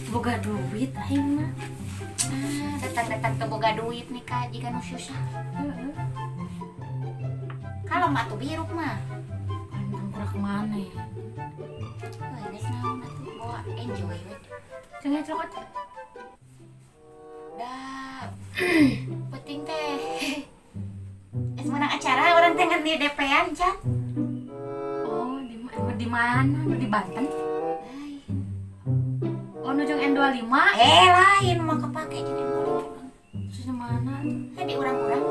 Boga duit aing mah. Ah, datang-datang teu boga duit nih kak, jika nu susah. Heeh. Kalau mah tuh biru mah. Kan kurang kemana ya? Heuh, geus naon atuh bawa enjoy we. Jangan cokot. Da penting teh. Geus menang acara urang teh ngan di DP-an can. Oh, di mana? Di Banten? Lain. Oh, nu jeung N25. Eh, lain mah kepake jeung N25. Terus di mana? Heh, di urang-urang.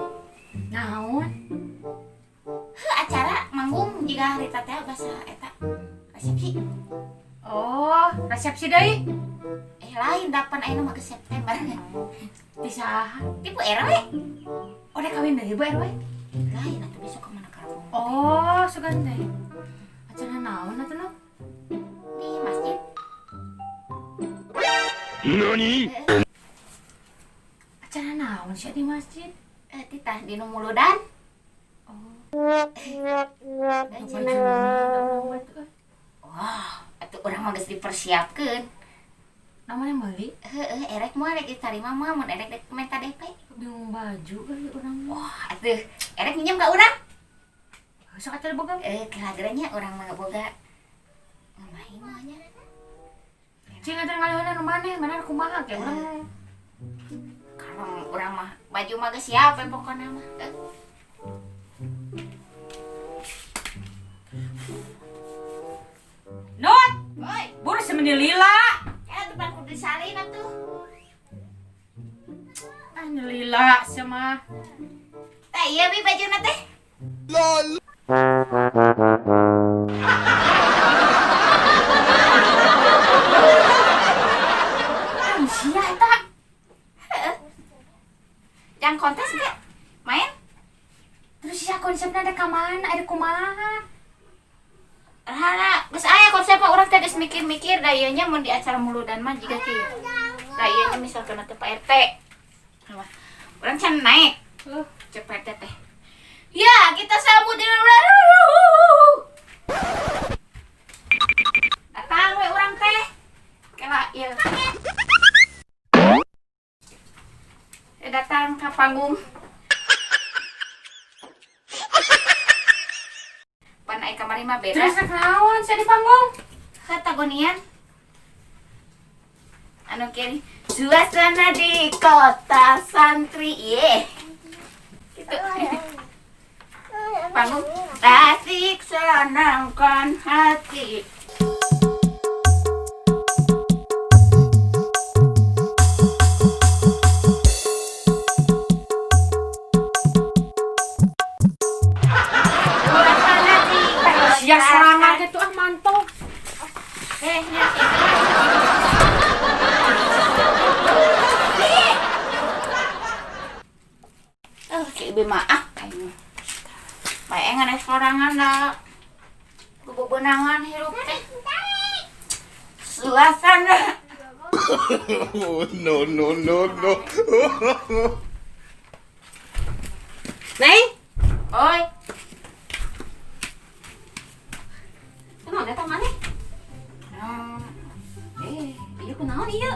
Naon? Heuh, acara manggung jiga harita teh basa eta resepsi. Oh, resepsi deui. Eh, lain dapan ayeuna mah ke September. Di saha? Ti Bu RW. Oh, dek kawin deui Bu RW. Lain atuh besok ke mana karabung. Oh, sugan teh. Acara naon atuh nu? Di masjid. NANI? Acara naon sih di masjid? Eh, titah di nu muludan. Oh, Da cenah. Wah, atuh urang mah geus dipersiapkeun. Namanya meuli? Heeh, erek moal rek ditarima mah mun erek rek menta DP. Bingung baju kali urang mah. Wah, atuh erek minjem ka urang. Sok atuh boga. Eh, kelagernya urang mah boga. Ngamahi mah nya. Cing atuh ngaliwat nu maneh, mana kumaha ke urang. Kalau urang mah baju mah geus siap we pokona mah. Eh. Nut, Oi, buru semeni lila. ya depan kudu disalin atuh. Ah, lila sia mah. Tah iya bi bajuna teh. LOL! Ah, sia eta. Jangan kontes ge. Main? Terus sia konsepna ada ka mana? Ada kumaha? Rara, geus aya konsep mah urang teh geus mikir-mikir da ieu nya mun di acara muludan mah jiga kieu. Da ieu nya misalkan teh Pak RT. Apa? Urang can naik. Heuh. Cek Pak RT teh. Ya, kita sambut di Datang we urang teh. Kela ieu. Eh, datang ke panggung. Pan ai kamari mah beda. Terus rek naon sia di panggung? Katagonian. Anu kieu suasana di kota santri ye. Gitu. Panggung asik senangkan hati. Suasana di Sia sorangan teh tuh ah mantap. Eh, nya. Eh, si ibu mah ah aing. Bae ngan sorangan da. Kubebenangan hirup teh. Suasana. Oh, no, no, no, no. Neng, Oi, kunaon eta maneh? Hmm, Eh, ieu kunaon ieu?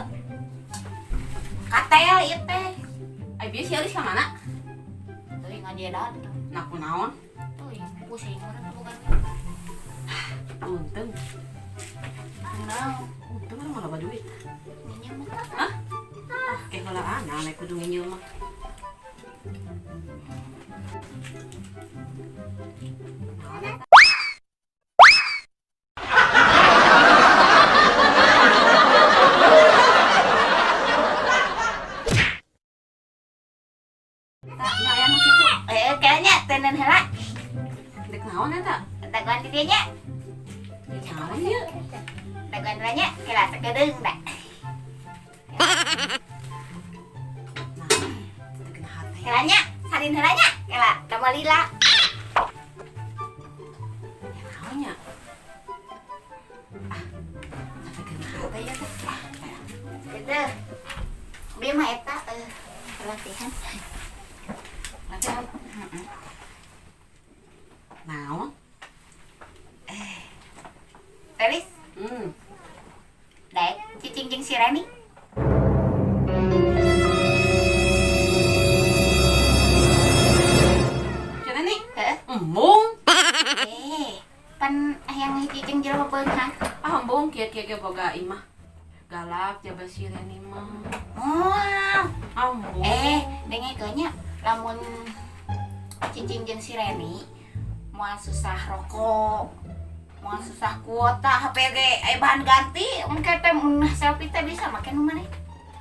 katel ieu teh. Ai bieu si Eulis ka mana? Teuing ngajedan. Nah, kunaon? Teuing pusing urang teh boga duit. Untung. Naon? Untung urang mah loba duit. Minjem mah. Hah? Ah, ke heulaan naon kudu nginjeum mah. Naon eta? Tah, nya aya nu kitu. Eh, kayaknya tenen heula. Dek naon eta? Dagoan di dieu nya. Naon ieu? Dagoan heula nya, kela sakedeung da. Nah, teu kena hate. Kela nya, salin heula nya. Kela, da moal lila. Ya naon nya? Ah, teu kena hate ya teh. Ah, Gitu. Bieu mah eta latihan. Latihan. Naon? Telis, Hmm. daek cicing jeung si Reni. Si Reni? Heeh. Embung. Eh, pan hayang hiji jeung jelema beunghar. Ah, embung kieu-kieu ge boga imah. Galak jaba si Reni mah. Moal. Embung. Eh, dengekeun nya lamun cicing jeung si Reni moal susah rokok, moal susah kuota, HP ge aya bahan ganti, engke teh mun selfie teh bisa make nu maneh.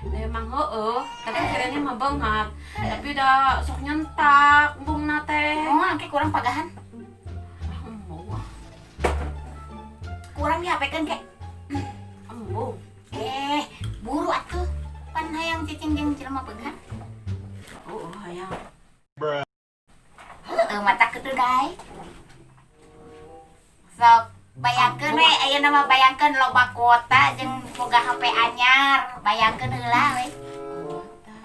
Da emang heueuh, tapi si Reni mah beunghar. Tapi udah sok nyentak embungna teh. Moal engke kurang pagahan. Ah, embung ah. Kurang di HP-keun ke. Embung. Eh, buru atuh. Pan hayang cicing jeung jelema beunghar. Oh, hayang. Heueuh, mata kitu dae. Sok bayangkeun we ayeuna mah bayangkeun loba kuota jeung boga HP anyar, bayangkeun heula we. Kuota.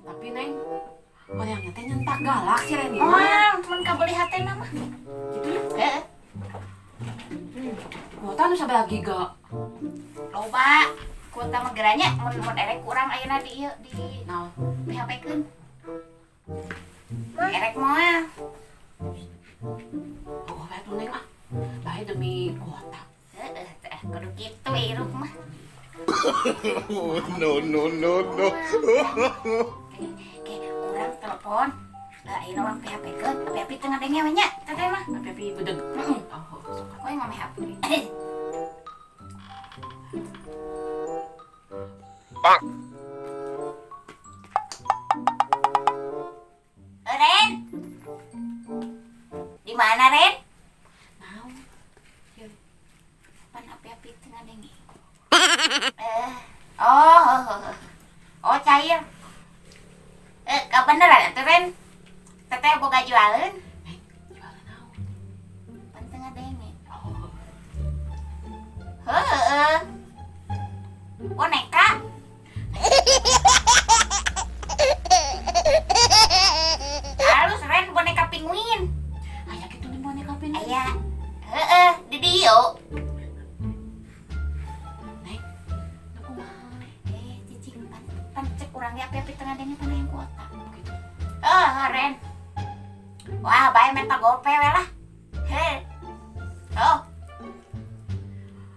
Tapi Neng, orangnya teh nyentak galak si Reni mah. Moal, mun kabeli hatena mah. Gitu ya. Heeh. Kuota nu sabaraha giga? Loba kuota mah geranya mun mun erek kurang ayeuna di ieu di Naon? PHP-keun. Erek moal. Oh, bae tuh Neng ah. Bae demi kuota. Heeh, teh kudu kitu hirup mah. Oh, no, no, no, no. Ke kurang telepon. Lah ayeuna urang PHP-keun, api-api teu ngadenge we nya, teteh mah. Api-api bedeg. Heeh. Oh, sok. Kowe ngomeh HP. Bang. Ren. Di mana, Ren? Naon? Pan api-api teu ngadenge. Eh, oh, oh, oh, oh, cair. Eh, kabeneran atuh, Ren? Teteh boga jualeun. Neng, jualan naon? Pan teu ngadenge. Oh, Heeh. Boneka. Halus Ren boneka penguin. Aya kitu nih boneka pinguin. Aya. Heeh, di dieu. Neng, nu kumaha? Eh, cicing pan pan cek urang ge api-api teu ngadenge pan hayang kuota. Gitu. Eh, Ren. Wah, bae menta gope we lah. Heh. Oh.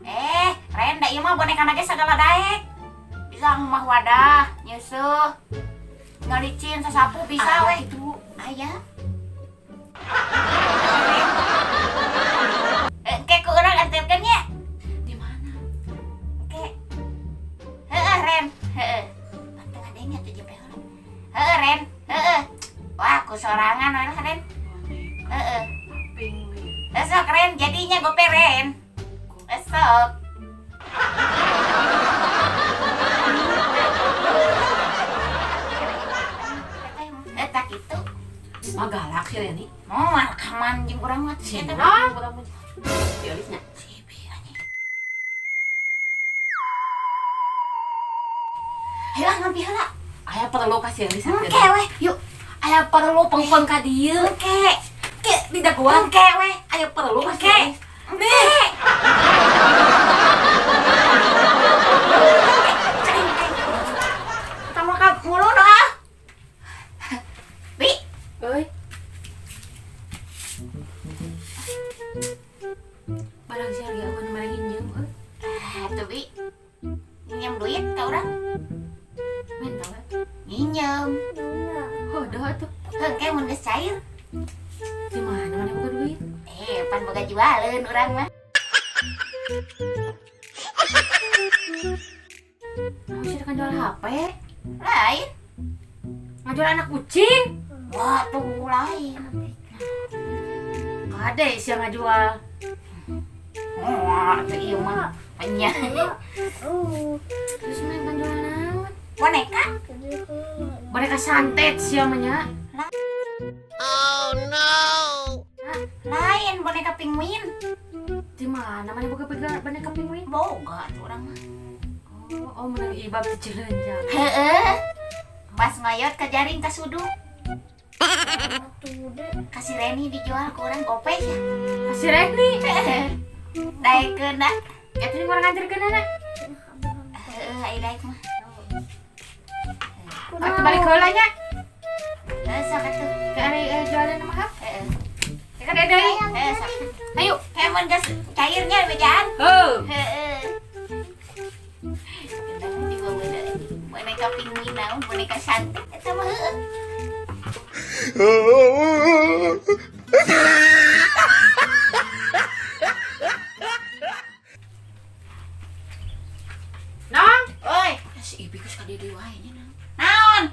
Eh, Ren, da ieu mah boneka ge sagala daek. Bisa ngumah wadah, nyeuseuh, ngalicin, sasapu bisa Aya we. kitu. Aya. Eh, engke ku urang anterkeun nya. Di mana? Engke. Heeh, Ren. Heeh. Pan teu ngadenge atuh jeung heula. Heeh, Ren. Heeh. Wah, ku sorangan we lah, Ren. Boneka Heeh. pinguin. Besok Ren, jadinya gope Ren. Besok. Eh, tak itu. Mah galak si Reni. Moal kaman jeung urang mah Si eta mah urang mah. Si Elisnya. Si Bi anjing. Ayo ah ngampi heula. Aya perlu ka si Elis. Engke we, yuk. Aya perlu pengpeng ka dieu. Engke. Ke di dagoan. Engke we. Aya perlu ka si Engke. Elis. Engke. Cering, cering. Tama ka mulut ah. Bi, Euy. Barang sia lagi aku mana nginjem euy. Ah, tuh Bi. Nginjem duit ka urang. Minta we. Nginjem. Oh, dah atuh. Engke mun geus cair. Di mana mana boga duit? Eh, pan boga jualeun urang mah. Naon sih kan jual HP? Lain. Ngajual anak kucing? Wah, tuh lain. Kade sia ngajual. Wah, tuh ieu mah nya. Terus main kan jual naon? Boneka. Boneka santet sia mah nya. Lain boneka penguin. Di mana mana boga boneka penguin? Boga tuh urang mah. Oh, oh menang ibab di Cileunca. Heeh. Pas ngoyot ke jaring ke sudut. Kasih Reni dijual ke orang gope ya. Kasih Reni. Heeh. Daekeun da. Eta urang nganterkeun anak. Heeh, aya daek mah. Atuh balik heula nya. Heeh, sok atuh. Ke ari jualan mah. Heeh. Ya kan ada deui. Heeh, sok. Ayo. Kayak mun geus cairnya bejaan. Heuh. Heeh. Juga boneka pinguin naon, boneka cantik eta mah heueuh. Nang, Oi, si Ibi geus ka dieu wae nya naon. Naon?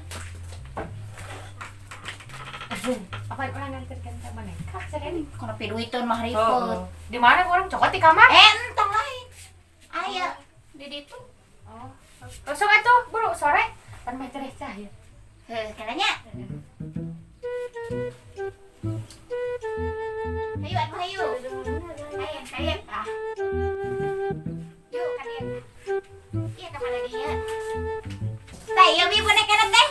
Apa urang nganterkeun ka boneka? Sereni. Kono piduiteun mah ribet. Di mana urang cokot di kamar? Eh, entong lain. Aya di ditu. Oh. Langsung atuh, buru sore. Pan mah cereh cahaya. Heuh, kalanya. Hayu atuh hayu. Hayu, hayu. Ah. Yuk ka dieu. Iya ka mana dia? Tah ieu bi bonekana teh.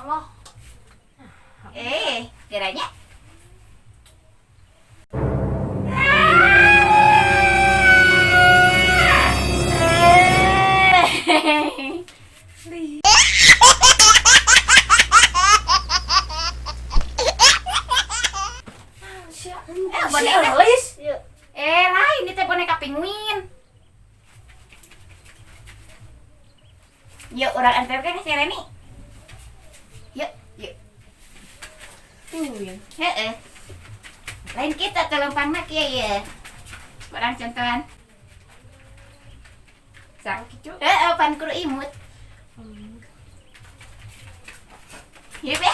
Allah. Eh, kiranya. Eh, boneka. Elis. Eh, lain ini teh boneka pinguin. Yuk, urang anterkeun ka si Reni. Yuk, yuk. Pinguin. Heeh. Lain kita teh lempangna kieu ye. Urang contohan. Sak kitu. Heeh, pan kudu imut. Yuk ya.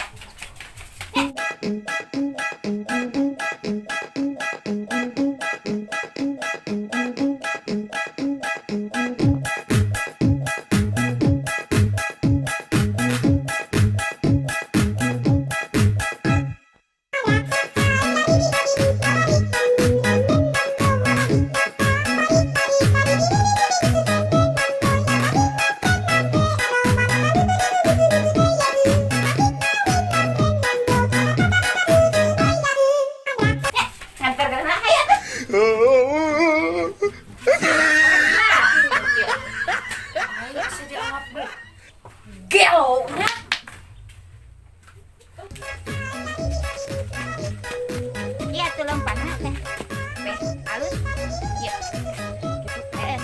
Nganterkeun lah hayu tuh. Ayo bisa dianggap bu. Gelo nya. Iya tuh lempangna teh. Beh, alus. Yuk. Heeh.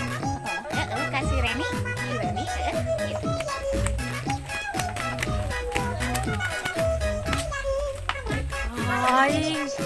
Heeh, kasih Reni. Si Reni, heeh. Gitu. Aing.